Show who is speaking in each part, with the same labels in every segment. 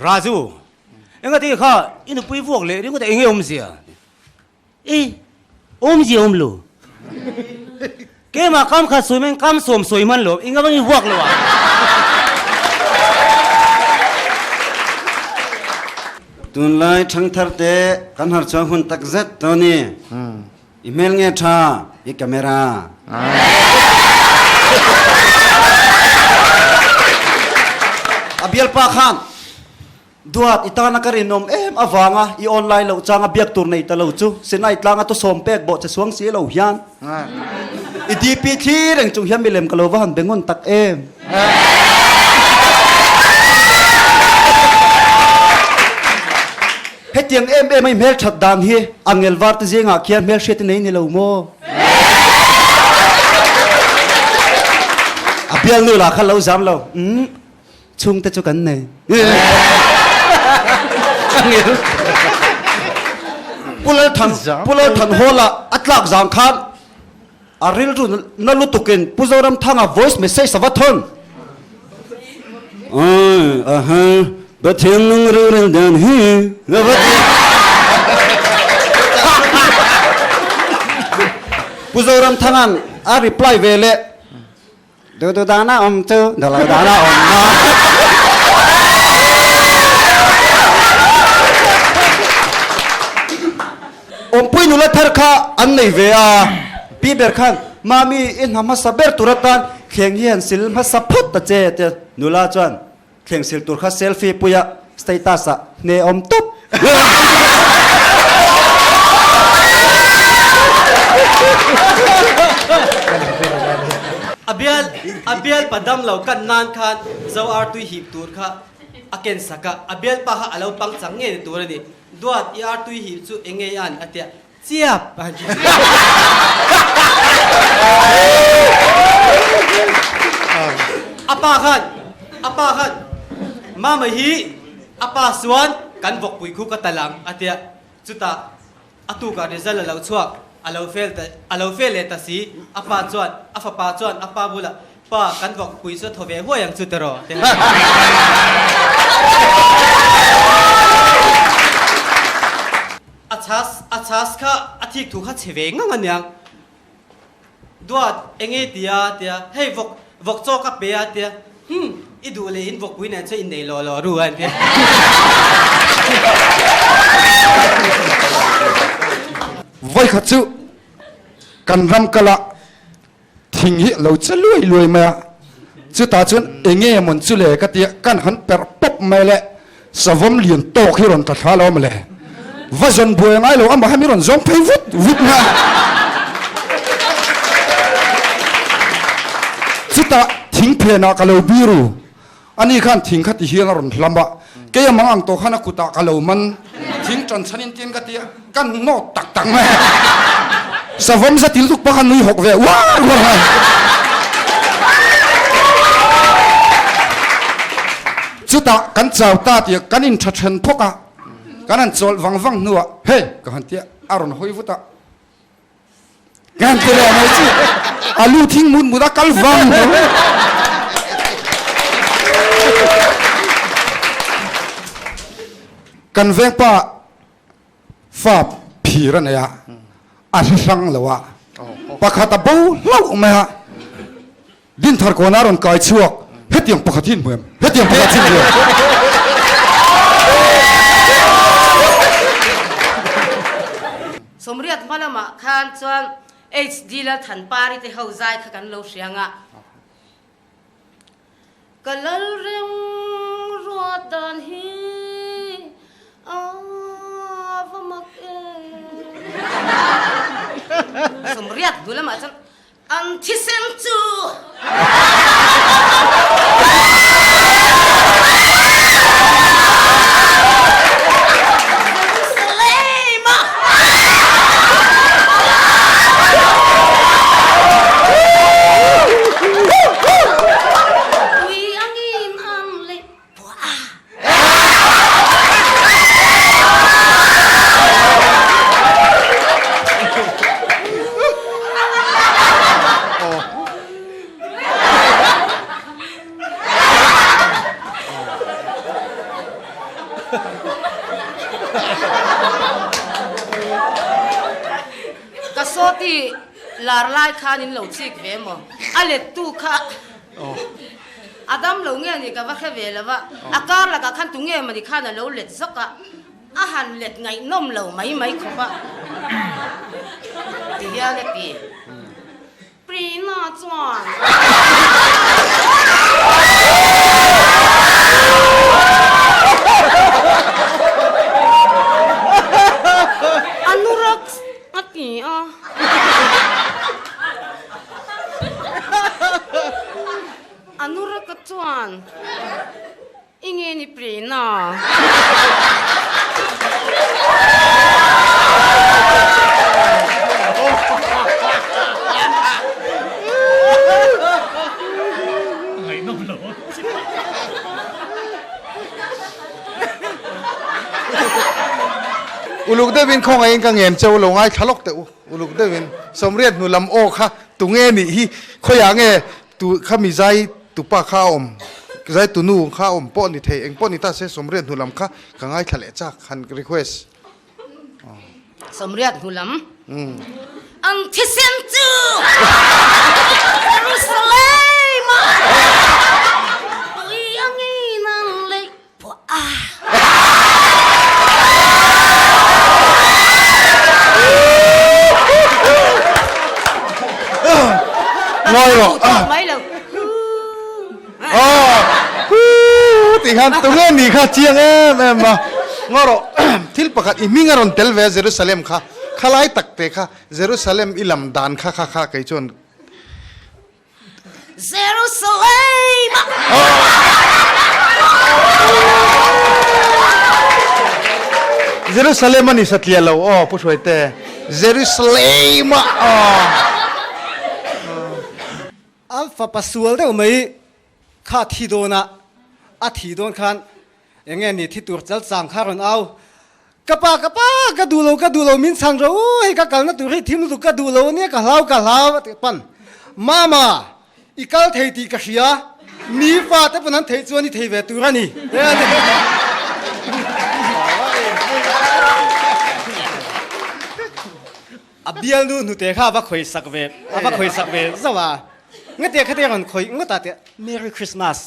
Speaker 1: Raju, engati kha i nupui vuak leh ringawt a enge awmzia? I, awmzia awm lo. Keimah kam khat sawi mai kam sawm sawi hman lo, i ngam i vuak lo a.
Speaker 2: Tunlai thangthar te kan har chuang hun tak zet tawh a ni. I hmel nge tha i camera. A bialpa khan Duat i tana ka rinawm em avanga i online loh changa biak tur nei ta lo chu Sinai tlanga tu sawm pek bawh che suang si lo hian i DP thli reng chung hian milem ka lo va han be ngun tak em. Hetiang em em a i hmelthat dan hi Angel var te zingah khian hmelhriat i nei ni lo maw? A bialnu lah kha lo zam lo. Umm chhungte chu kan nei. Angel Pu Lalthan Pu Lalthan Hall-a a tlak zang khan A rilru na lutukin Pu Zoramthanga voice message a va thawn. Awi aha Pathian nung rorel dan hi a va ti. Pu Zoramthanga'n a reply ve leh, Du du dana awm chu du lo dana awm na. Awmpui nula thar kha an nei ve a, Pi ber khan, Mami, i hna hmasa ber tur atan thleng hi han sil hmasa phawt ta che, tia nula chuan thleng sil tur kha selfie puia status ah hne awm tawp.
Speaker 3: A bial a bial pa dam lo kan nan khan zo ar tui hip tur kha a ken sak a, a bial pa kha a lo pang chang ngei ni tur a ni. Duat, i ar tui hi chu eng ngei an? a ti a, Chiap! a han ti. A pa khan, a pa khan, Mama hi a pa suan kan vawkpui khu ka tal ang, a ti a. Chutah a tukah result a lo chhuak, a lo fail ta, a lo fail leh ta si. A pa chuan, a fapa chuan a pa bulah, Pa, kan vawkpui chu a thaw ve huai ang chu tiraw? Te han ti. A chhas, a chhas kha a thik thu kha chhe ve ngang aniang. Duat, enge tia? Tia, hei vawk, vawk chaw ka pe a tia, Hum, i duh leh in vawkpui nen chuan innei law law ru a an ti.
Speaker 4: Vawikhat chu kan ram kal a. Thing hi lo che luai luai mai a, chutah chuan eng nge mawn chu le ka ti a, kan han perh pawp mai le, savawm lian tawk hi rawn tla thla lo maw le, va zawn buai a ngai lo, amah hian mi rawn zawng phei vut vut mai a. Chutah thing phenah ka lo biru, ani khan thing kha ti hian a rawn hlam a, kei a mang ang tawh khan a kutah ka lo man, thing ṭan chhanin tin ka ti a, kan hnawt tak tak mai a, savawm zatil tuk pawh khan nui hawk ve uar uar mai. Chutah kan chau ta tih kan inṭha ṭhen phawk a, kan han chawlh vang vang hnuah hei ka han ti a, a rawn hawi vut a. Kan ti leh mai chi. A lu thing mut mut a kal vang tho. Kan veng pa fa phir a nei a, a hre hrang lo a, pakhat a bo hlauh mai a, Dinthar kawn a rawn kai chhuak, hetiang pakhat hi in hmu em? Hetiang pakhat hi in hmu em?
Speaker 5: Sawmriat hma lamah khan chuan HD Lalthanpari te ho zai kha kan lo hria ang a. Ka lal reng ruat dan hi a va mak em. Sawmriat hnu lamah chuan An thisen chu. Jerusalem-a. Tui angin an leh puah a. Sawti lar lai khan in lo chik ve maw? A lettu kha a dam lo nge ni ka va hre ve lo a, a kar lakah khan tu nge mawni khan a lo let zawk a, a han let ngaihnawm lo mai mai khawp a ti hian a ti. Prina chuan. Anurag a ti a. Anurag-a chuan, I nge ni Prina?
Speaker 4: Uluk deuhin khawngaihin ka ngen cheu lo ngaithla lawk teh u. Uluk deuhin Sawmriat hnu lam aw kha tunge nih hi khawiah nge Tu kha mi zai tupa kha a awm, zai tunu kha a awm pawh ni thei, eng pawh ni ta se Sawmriat hnu lam kha ka ngaithla leh chak han request.
Speaker 5: Sawmriat hnu lam an thisen chu Jerusalem ah tui angin an leih puah a.
Speaker 4: Ngawi rawh.
Speaker 5: Mai lo.
Speaker 4: Ti khan tunge ni kha chiang em em a. Ngawi rawh. Thil pakhat i hming a rawn tel ve a Jerusalem kha. Khalai tak te kha Jerusalem i lam dan kha kha kha kei chuan
Speaker 5: Jerusalem
Speaker 4: Jerusalem a ni satliah lo aw Pu Hruaite Jerusalem a aw.
Speaker 3: An fapa sual deuh mai kha thi dawn a, a thi dawn khan eng nge ni thi tur chal chang kha rawn au, Ka pa, ka pa, ka duh lo, ka duh lo, min chhan rawh u, hei ka kalna tur hi thim lutuk ka duh lo ania, ka hlau, ka hlau a ti pan. Mama, i kal thei tih ka hria, mi fa te pawn an theih chuan i thei ve tur a ni. A bialnu hnute kha a va khawi sak ve, a va khawi sak ve zauh a. Ngate khate rawn khawi ngawt a teh Merry Christmas.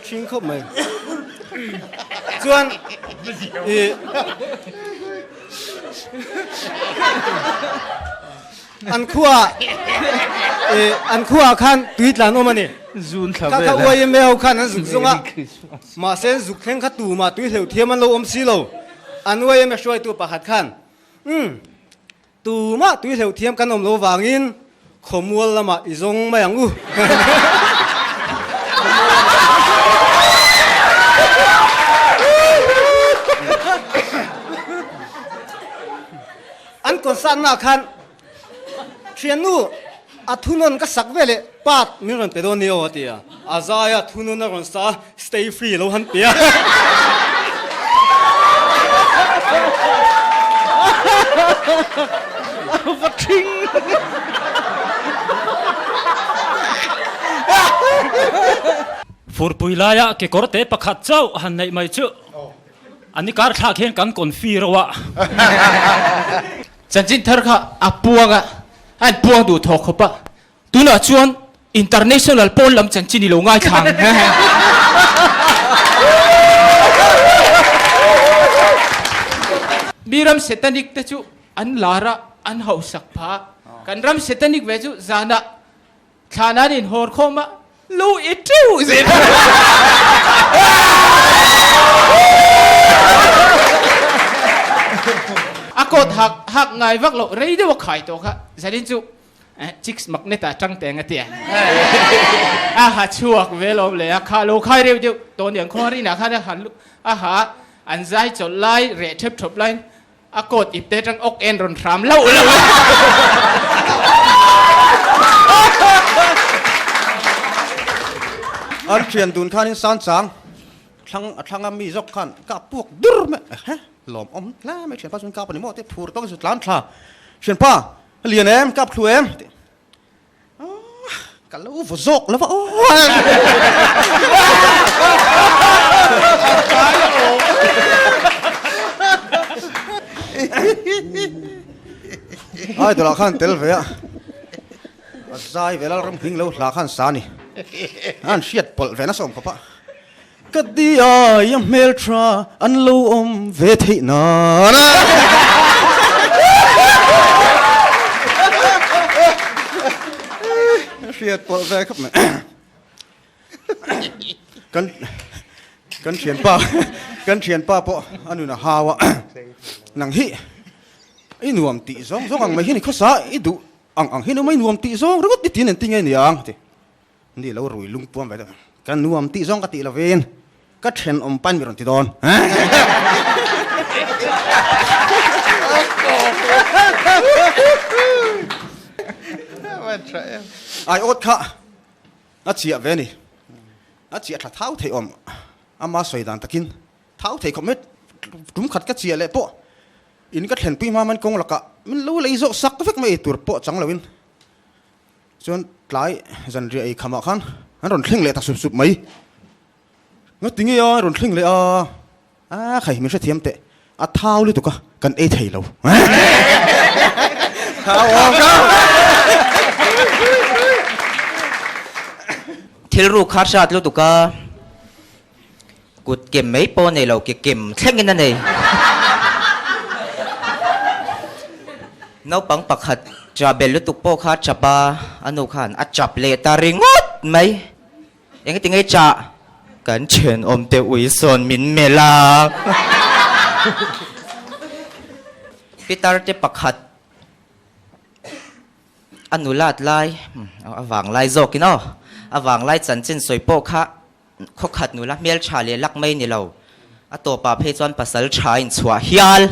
Speaker 3: Ṭhing khawp mai. Chuan i an khua an khua khan tui tlan awm a ni.
Speaker 6: Zun thla
Speaker 3: vel. Kha kha YMA ho khan an zuk zung a. Mahse an zuk thleng kha tumah tui hleuh thiam an lo awm si lo. An YMA hruaitu pakhat khan, Umm, tumah tui hleuh thiam kan awm lo vangin khawmual lamah i zawng mai ang u. An concert naah khan Thiannu, a thunawn ka sak ve leh part min rawn pe dawn ni aw a ti a. A zai a, thunawn a rawn sa a, stay free lo han pe a.
Speaker 6: Va thing!
Speaker 7: Furpui laia kekawr te pakhat chauh han neih mai chu a ni kar thlak hian kan confi reuh a.
Speaker 6: Chanchin thar kha a puang a, a in puang duh thawk khawp a, tunah chuan international pawn lam chanchin i lo ngaithla ang. Mi ram satanic te chu an lar a, an hausak pha a, kan ram satanic ve chu zanah Thlan an inhawr khawm a, lu i teuh zel. A coat hak hak ngai vak loh rei deuh a khai tawh kha zanin chu chicks magnet ah tang teng a ti a. A ha chhuak ve lawm le a, kha lo khai reuh deuh tawh niang khaw rinah khan a ha a ha an zai chawlh lai reh thep thawp laiin A coat ip te atang awk en rawn hram loh loh a.
Speaker 2: An thian dun khanin san chang thlang a thlang a mi zawk khan ka puak dur mai a he lawm awm hle mai thianpa chuan kap a ni maw te phur tawk chu tlan thla thianpa lian em kap thlu em tih ka lo vaw zawk lo va aw.
Speaker 8: Idol ah khan tel ve a, a zai ve Lalram hming lo hla khan sa a ni. An hriat pawlh ve nasa awm khawp a. Ka diai a hmel tha an lo awm ve theih nan. Hriat pawlh ve khawp mai. Kan kan thianpa kan thianpa pawh a nun a hau a nang hi i nuam tih zawng zawng ang mai hi ni khawsa i duh ang ang hi ni mai nuam tih zawng ringawt i tin engtin nge ni ang ti ni lo rui lung puam ve deuh ka nuam tih zawng ka tih lovin ka thenawm pain mi rawn ti dawn. Ai awt kha A chiah ve a ni. A chiah tha thau thei awm. Ama sawi dan takin thau thei khawp mai. Tum khat ka chiah leh pawh in ka thlenpui hma man kawng lakah min lo lei zawh sak vek mai ei tur pawh chang loin chuan tlai zanriah ei khamah khan an rawn thleng leh ta sup sup mai. Ngati nge a rawn thleng leh a? A khai min hrethiam teh. A thau lutuk a, kan ei thei lo. Thau awm ka.
Speaker 9: Thil ruk kha hrat lutuk a, kut kem mai pawh a nei lo, ke kem thlengin a nei. Naupang pakhat chahbel lutuk pawh kha chap a, a nu khan a chap leh ta ringawt mai. Engati nge chah? Kan thenawm te ui sawn min melh a. Pitar te pakhat a nulat lai, a vang lai zawkin aw, a vang lai chanchin sawi pawh kha khawkhat nula hmeltha leh lak mai ni lo, a tawpah phei chuan pasal tha a inchhuah hial.